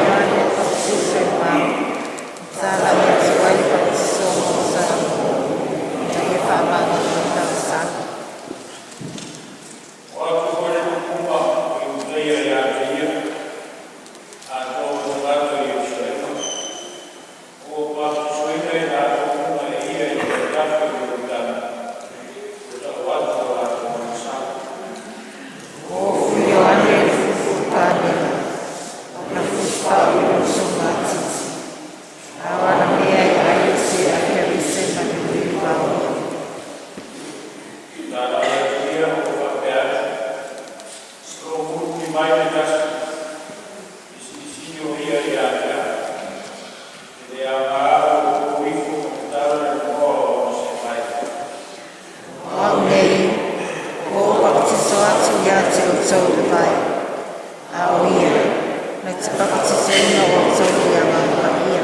Ioane Papatiso i le vao, sa lagi atu ai le papatiso mo Samoa ina ia faamagaloina le sami. Ua ofu Ioane i le fufu le kamela, na fufau i lona usoga a Titi, a o alamea e ai o se akerise ma le nui vaoia. O A'u nei ua ou papatiso atu ia te outou i le vai, a o Ia na te papatisoina outou i le Agaga Paia."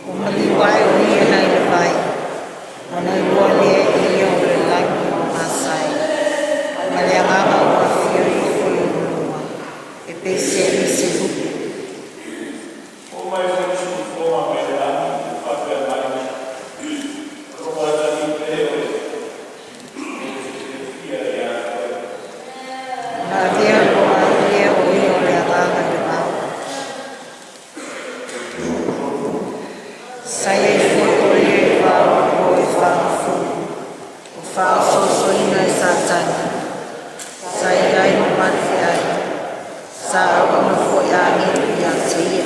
Ua maliu ae o Ia nai le vai, ona iloa lea e Ia o le lagi ua gasai, ma le Agaga ua afio ifo i ona luga e pei se alise lupe. Ona avea loa lea o Ia o le Agaga i le vao. Sa i ai foi o Ia i le vao i le po e 40, o faaosoosoina e Satani. Sa i ai ma malofeai, sa auauna foi a agelu ia te Ia.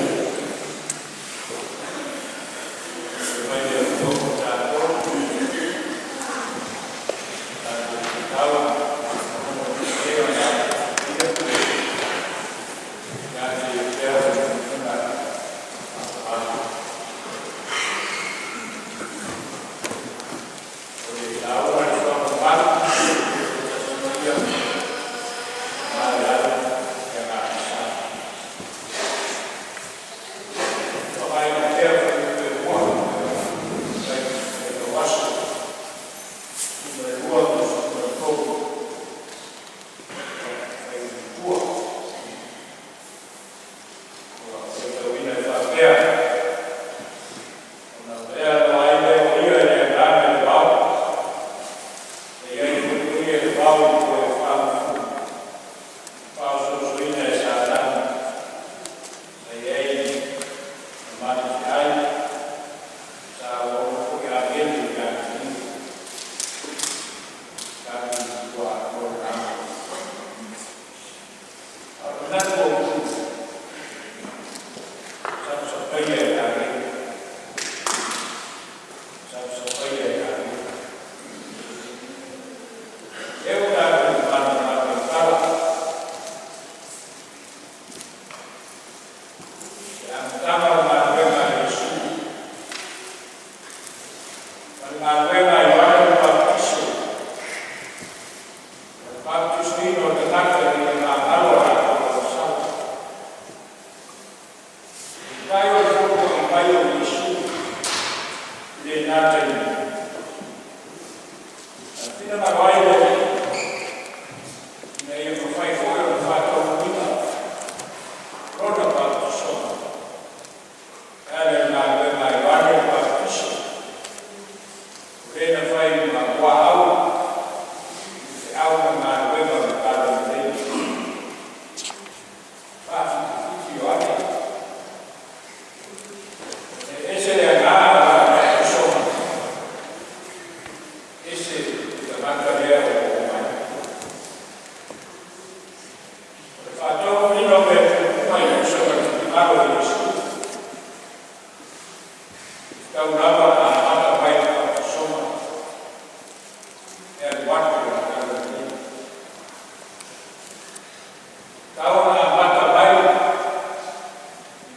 Finagalo ai le Alii ina ia mafai foi ona faataunuuina Lona papatisoga e ala i le galuega a Ioane le Papatiso, o le na fai ma muaau i le feau ma le galuega o le Talalelei. Faafitifiti Ioane, e ese le agaga o lana papatisoga, ese le tagata lea ua oo mai. O le faataunuuina o mea tutupu e tusa ma le finagalo o Iesu, e tatau lava ona amata mai i le papatisoga e alu atu i le Talalelei. E tatau ona amata mai i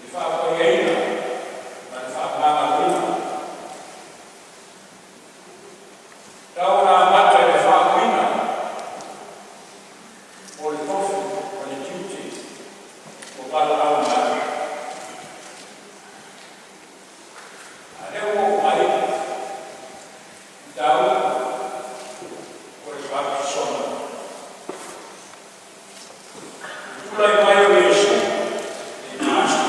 le faapaiaina ma le faamagaloina. E tatau ona amata i le faauuina o le tofi ma le tiute ua valaauina ai. A o lea ua oo mai le mataupu o le papatisoga. I le tulai mai o Iesu i lena aso,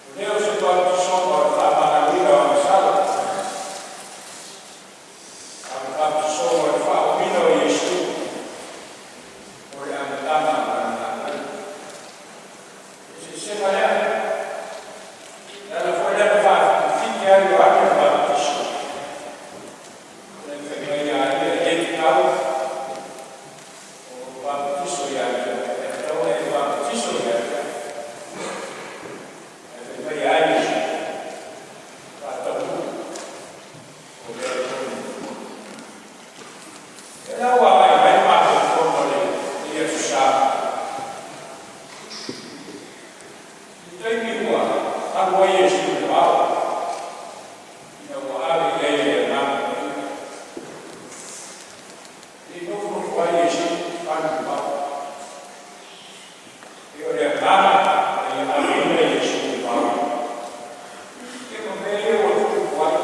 ua le o se papatisoga o le faamagaloina o agasala, a o le papatisoga o le faauuina o Iesu mo le amataga o Lana galuega. O le eseesega lea, o le ala foi lea na faafitifiti ai Ioane le Papatiso, ina fai mai a ia e le tatau ona ou papatiso ia te oe, e tatau ona e papatiso ia te au. Ae fai mai e a Iesu? Faataunuu o mea e tonu. O lea la ua agai mai le matou fono i lenei aso Sa, i le taimi ua alu ai Iesu i le vao ina ua ave i ai e le Agaga Paia. E le i nofonofo lava Iesu alu i le vao. E pei o le agaga ina ia aveina Iesu i le vao, ia ma mea ia ua tutupu ai,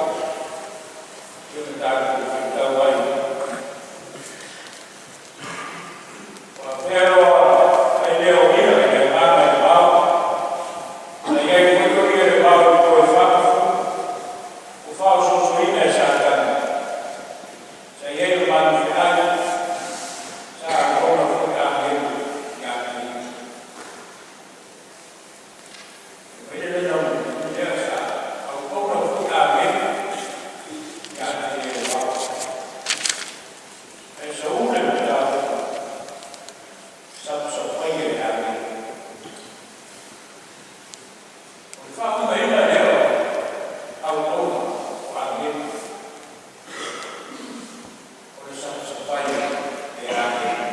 e pei ona tatou faitau ai. Ua afea loa ai lea o ia e le Agaga i le vao. Na i ai foi o ia i le vao i le toe 40 ua faaosoosoina e Satani. Sa i ai le manufeai, sa auauna foi agelu ia te ia. Fai mai le laumulilina lea, sa auauna foi agelu ia te ia i le vao. Ae saū le mataupu, sapasapaia e agelu. O le faauigaina lea o auauna o agelu, o le sapasapaia e agelu.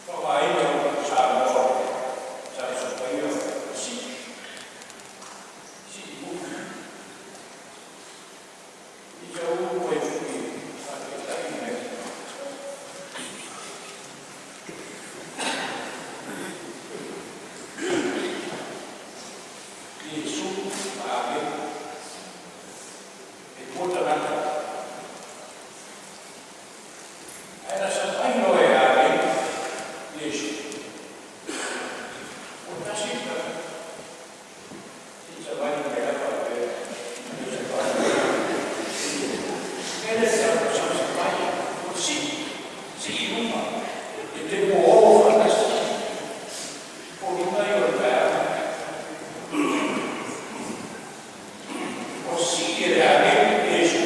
Faaaogaina e upu Samoa o le sapasapaia o le sii, sii i luga. I saū ai foi e faataitai mea. Iesu ma agelu, e lua tagata, ae na sapai loa e agelu Iesu, ua tasi le tagata. Se i savali mai lava faapea, e mea lea e sapasapai, o sii, sii i luga, e te lua o faatasi. Foliga ia o le taeao. Ua sii e le agelu Iesu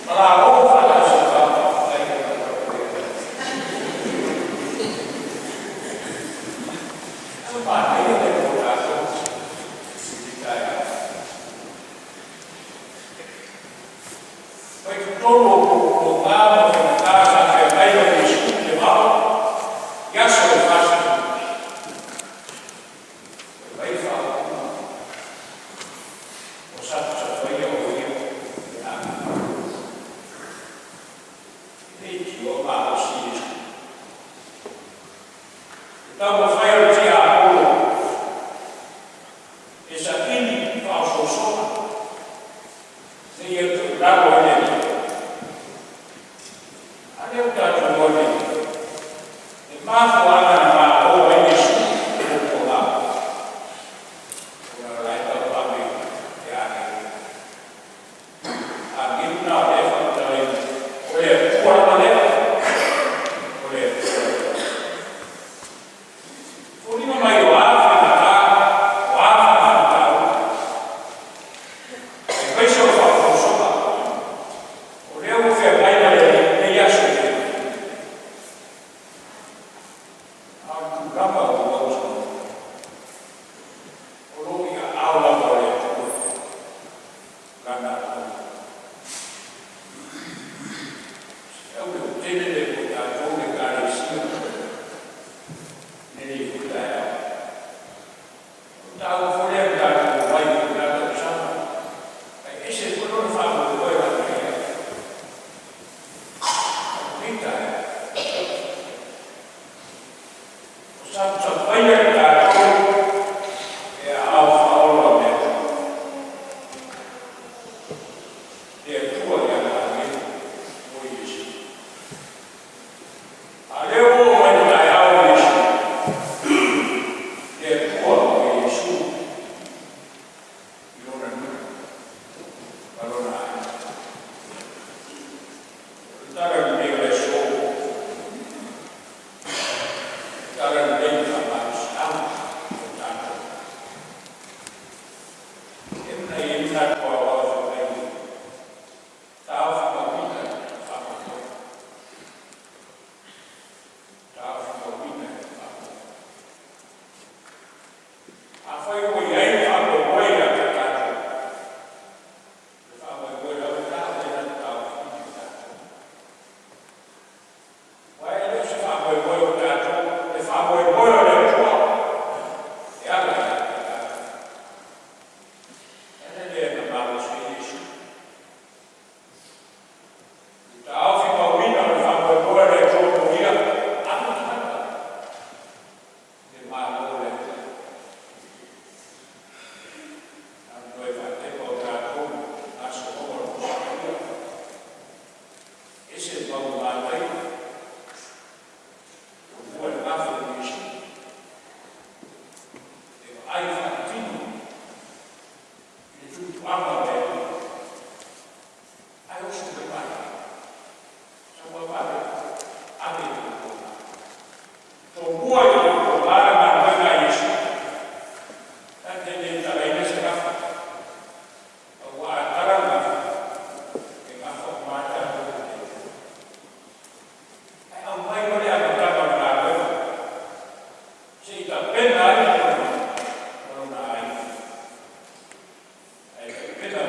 ma lalo faatasi i le vao. Faafetai i le Manaia lea mo tatou i lenei taeao. Mai totonu o loga ma faigata sa feagai ma Iesu i le vao i aso e 40, fai mai le faaupuga, ua sapasapaia o ia e agelu. E le itioa malosi Iesu. Le taumafai o le tiapolo e saili faaosoosoga. Ma lona aiga. O le tala lenei o le aso, o le tala lenei o le faamalosiau mo tatou. E na i ai le manatu aoao e fai mai, taofimauina le faamoemoe. Taofimauina le faamoemoe. Afai ua i ai le faamoemoe ia te tatou, o le faamoemoe lava lena o lea na te taofiina i tatou. Aua e le o se faamoemoe o tatou, o le faamoemoe o le Atua e ala ia te tatou. O le ala lea na malosi ai Iesu. I le taofimauina o le faamoemoe a le Atua mo ia, alu le tagata i le Malo o le Atua. Na ona toe faatepa o tatou i gasologa o le Tusi Paia. E ese le mau a Mataio, tomua i le gafe o Iesu, e vaai faatino i le tuatuaga o le Alii, ae oso mai Maria, sau lava ave, ave i lou toma. Tomua i lou toma le galuega a Iesu, na te le talaina se gafa, aua a tala le gafa, e gafa uma lava tatou e le Atua. Ae aumai loa le amataga o le galuega, seia tapena ai le toma ma lona aiga. Ae tapena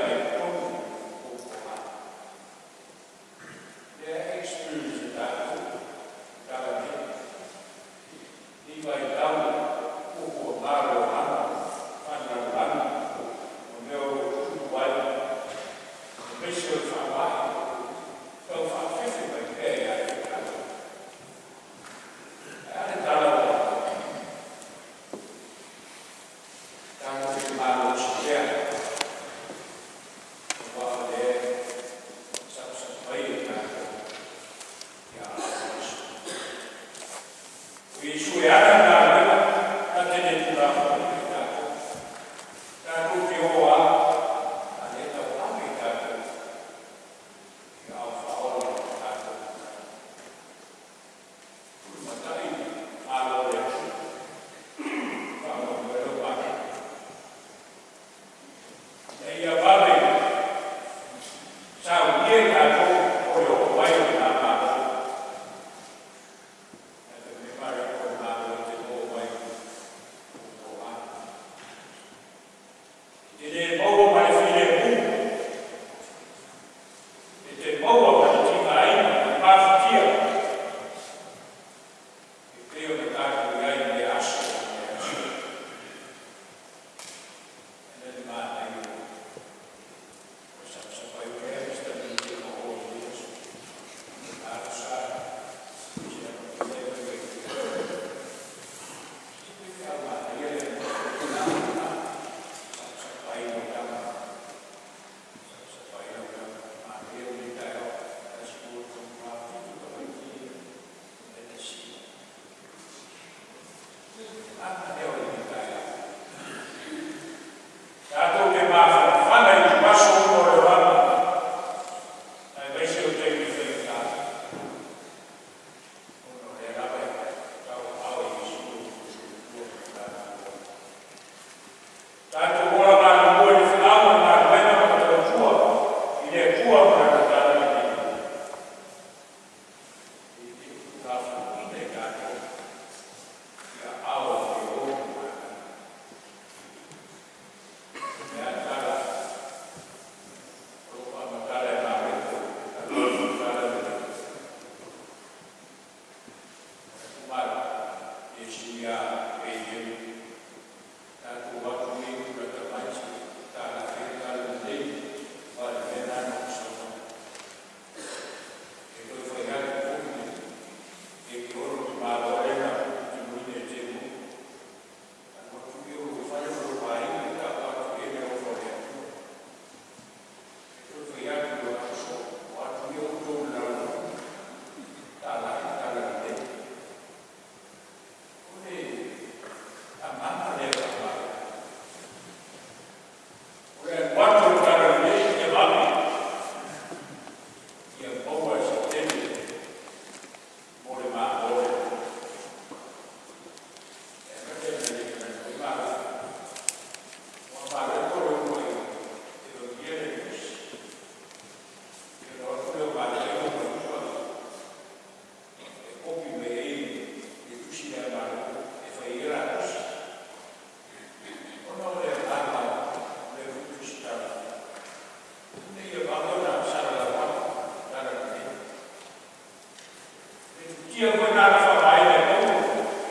Ia foi na na faaaogaina e Paulo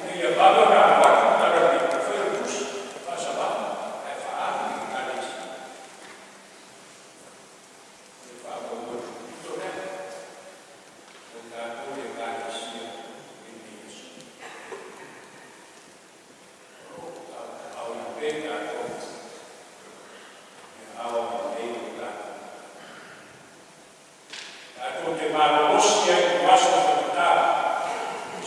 ina ia vave ona alu atu le tala lelei, na faia o le tusi faasavaga ae faaalu i Ekalesia. O le faamoemoe pito lea o tatou le Ekalesia i lenei aso. O lo o taotaomia pea i tatou i aao agalelei o lo tatou Matai. Tatou te malolosi ai i aso faigata e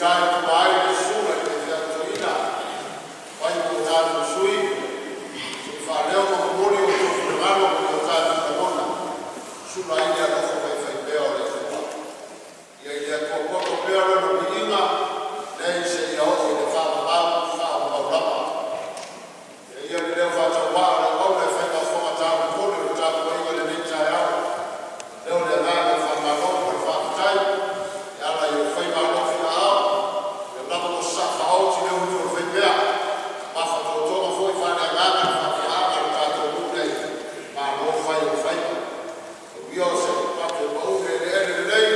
itaituga ai le susuga i le faifeau toeaina, fai mo tatou sui se i faaleo ma momoli outou finagalo ma ni o tatou lagona, sula ai le alofa faifaipea o le Atua. Ia i le Atua poto pea lona viiga nei seia oo i le faavavau faavavau lava. Ia le leo faatauvaa o le auauna e faigafofoga taumomoli o le tapuaiga i lenei taeao, leo le agaga o le faamalo ma le faafetai e ala i ou faiva alofiaao ia lava ua sasaa faaoti le ulu o le faipea, mafatotoga foi faaleagaga le faafofogaaga a lo tatou atunuu nei, malo fai o le faiva. Aua se pato e pau i le eleele lelei,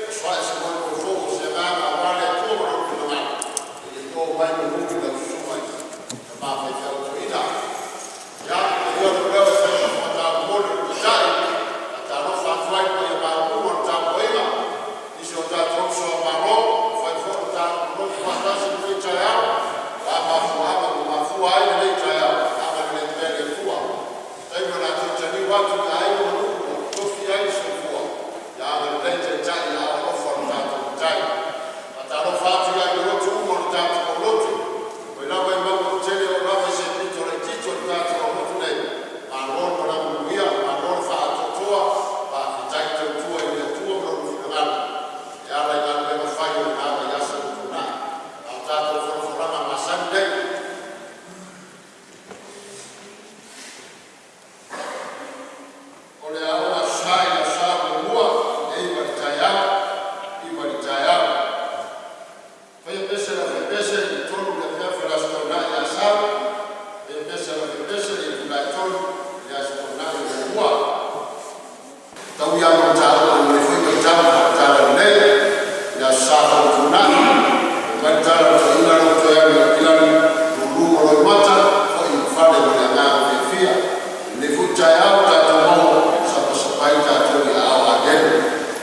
oso ae se moemoe fou o se agaga aua le Atua ma Lona finagalo, seia to mai manu i lau susuga i le tama faifeau toeaina. Ia, avea lou leo e fai ma fofoga taumomoli o le Taitai, e faatalofa atu ai i le paia maualuga o le tapuaiga i si o tatou uso a Malo ua mafai foi ona tatou nonofu faatasi i lenei taeao. O a mafuaaga ua mafua ai lenei taeao, agalelei pea le Atua i taimi o le a toe taliu atu i aiga ma nuu ua tofi i ai le soifua. Ia agalelei taitai i aao alofa o lo tatou Matai. E faatalofa atu i aiga lotu uma o le tatou aulotu mai lava i mauga tetele e oo lava i se pito laitiiti o le tatou aulotu nei, malo le malaga manuia, malo le faatoatoa, faafetai le tautua i le Atua ma Lona finagalo e ala i galuega fai o lena vaiaso ua tuanai. A o tatou folafolaga masani nei, o le a oo i le Aso Sa i le Aso Sa muamua i le 9:00 i le taeao, 9:00 i le taeao. Faia pese a le aufaipese i le 3:00 i le afiafi o le Aso Toonai ia Asau, faia pese a le aufaipese i le itula e 3:00 i le Aso Toonai muamua. Tau ia ma taua i lenei foi vaitau i faamatala lelei i le Aso Sa foi ua tuanai. Fai mai le tala a le toeaina lea ua toe alu i Aukilani, lulu ma loimata, foi i le fale ma le agaga fiafia. I lenei foi taeao ua tatou maua, sapasapa ai tatou i aao o agelu.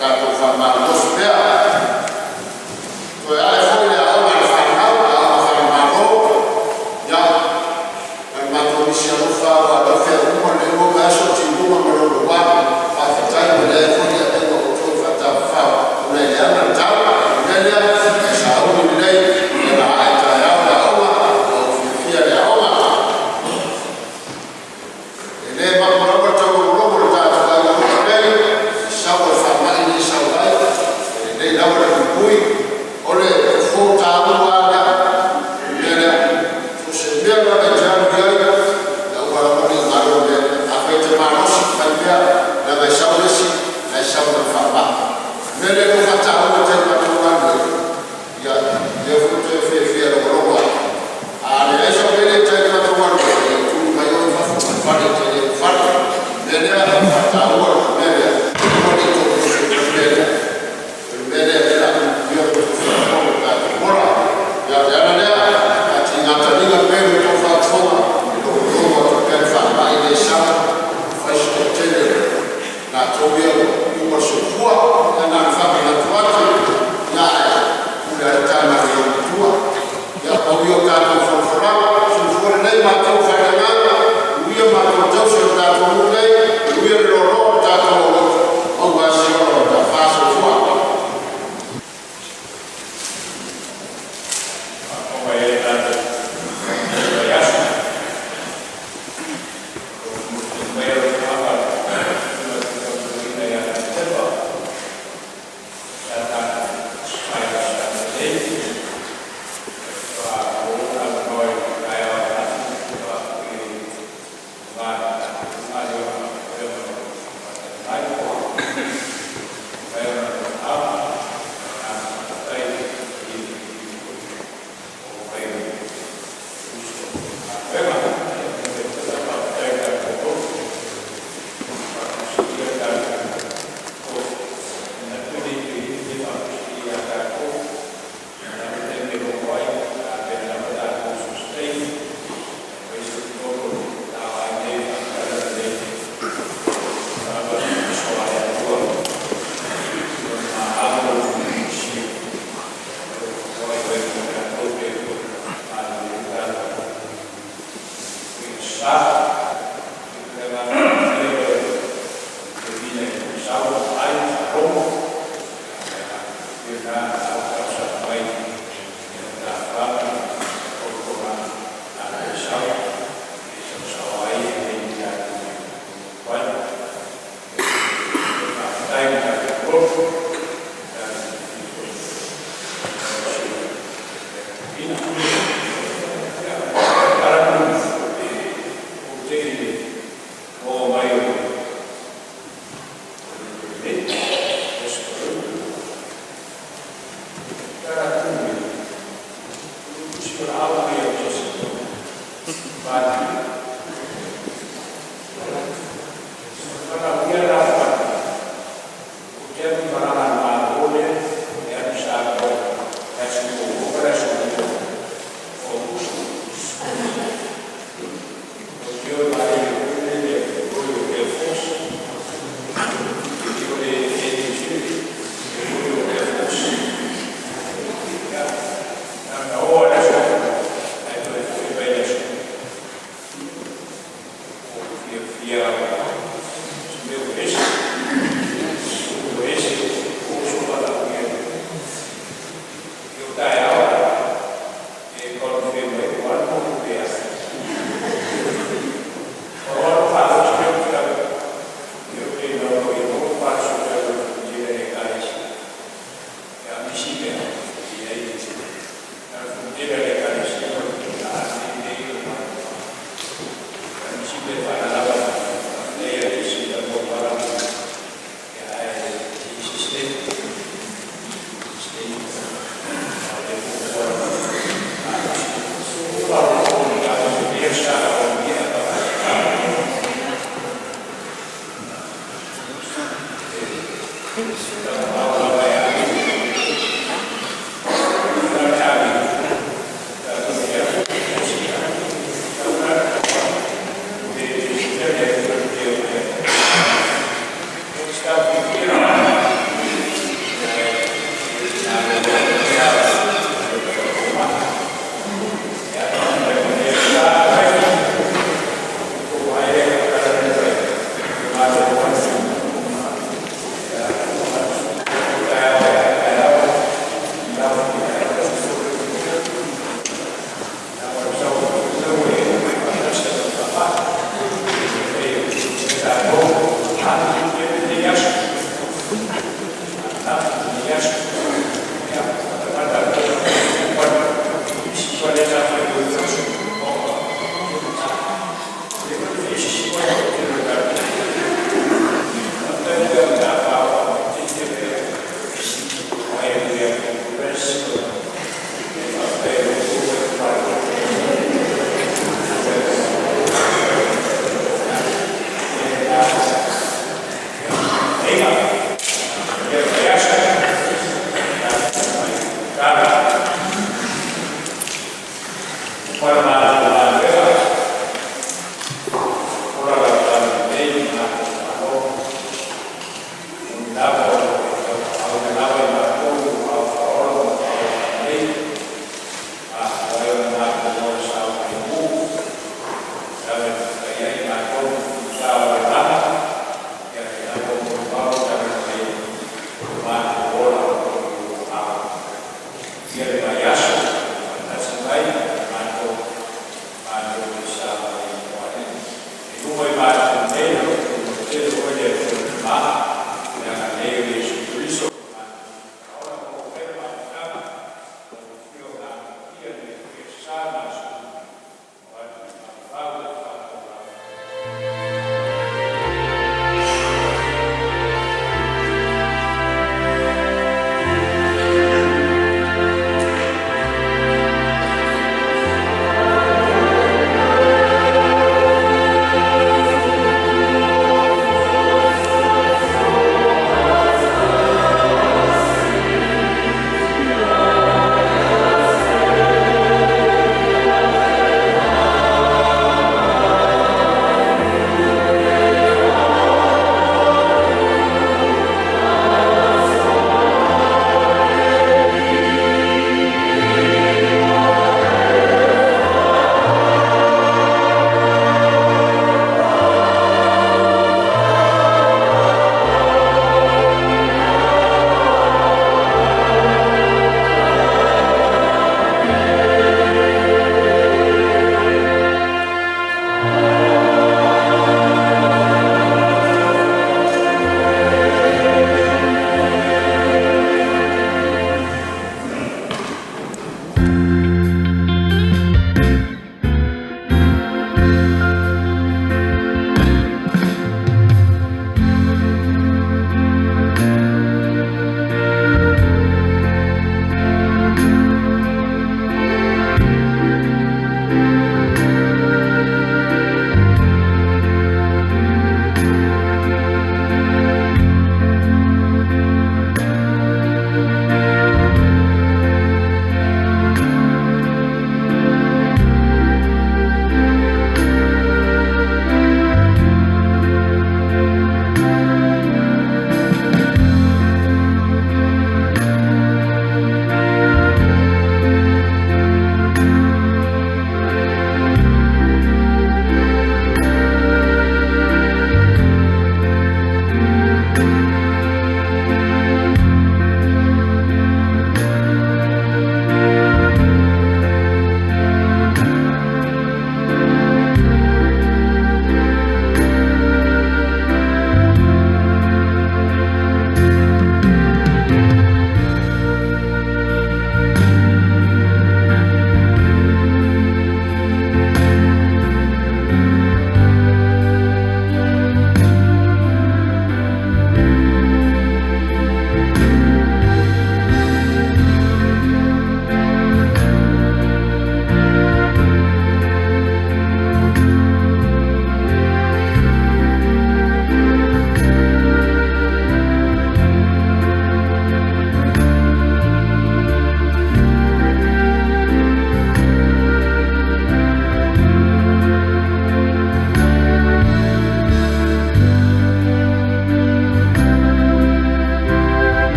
Tatou faamalolosi pea. Toe a'e foi le aoga a le fanau, aoga faale-Malo, ia na o le matou misi alofa lava aua o lea e feau uma lenei lua vaiaso o timuga ma le oloa. Faafetai ua leai foi ni afega o outou e faatafafao ona e leaga le tau. O le mea lea, ia sauni lelei o le a ae taeao le aoga. Ua ou fiafia i le aoga. E le mapu lava le taulogologo i le tatou aiga lotu nei i sau o le faamai lea e sau ai, e lelei lava le puipui. O le fofo taua lava lea, o le mea lea. So o se mea lava e te alu i ai, ia aua lava ne i galo le mea lea. Afai e te malosi, fai pea, leaga e sau le isi la e sau ma le faamai. O le mea lea na ou faataua i le taimi na matou galulue ai, ia lea foi ou te fiafia e logologo atu, a leai sau vele i tai i le matou galuega, ia e tuli mai oe i fafo mai le fale e te le ulufale. O le mea lea, e faataua le mea lea, aua ne i toe oso i le mea lea. O le mea lea o lea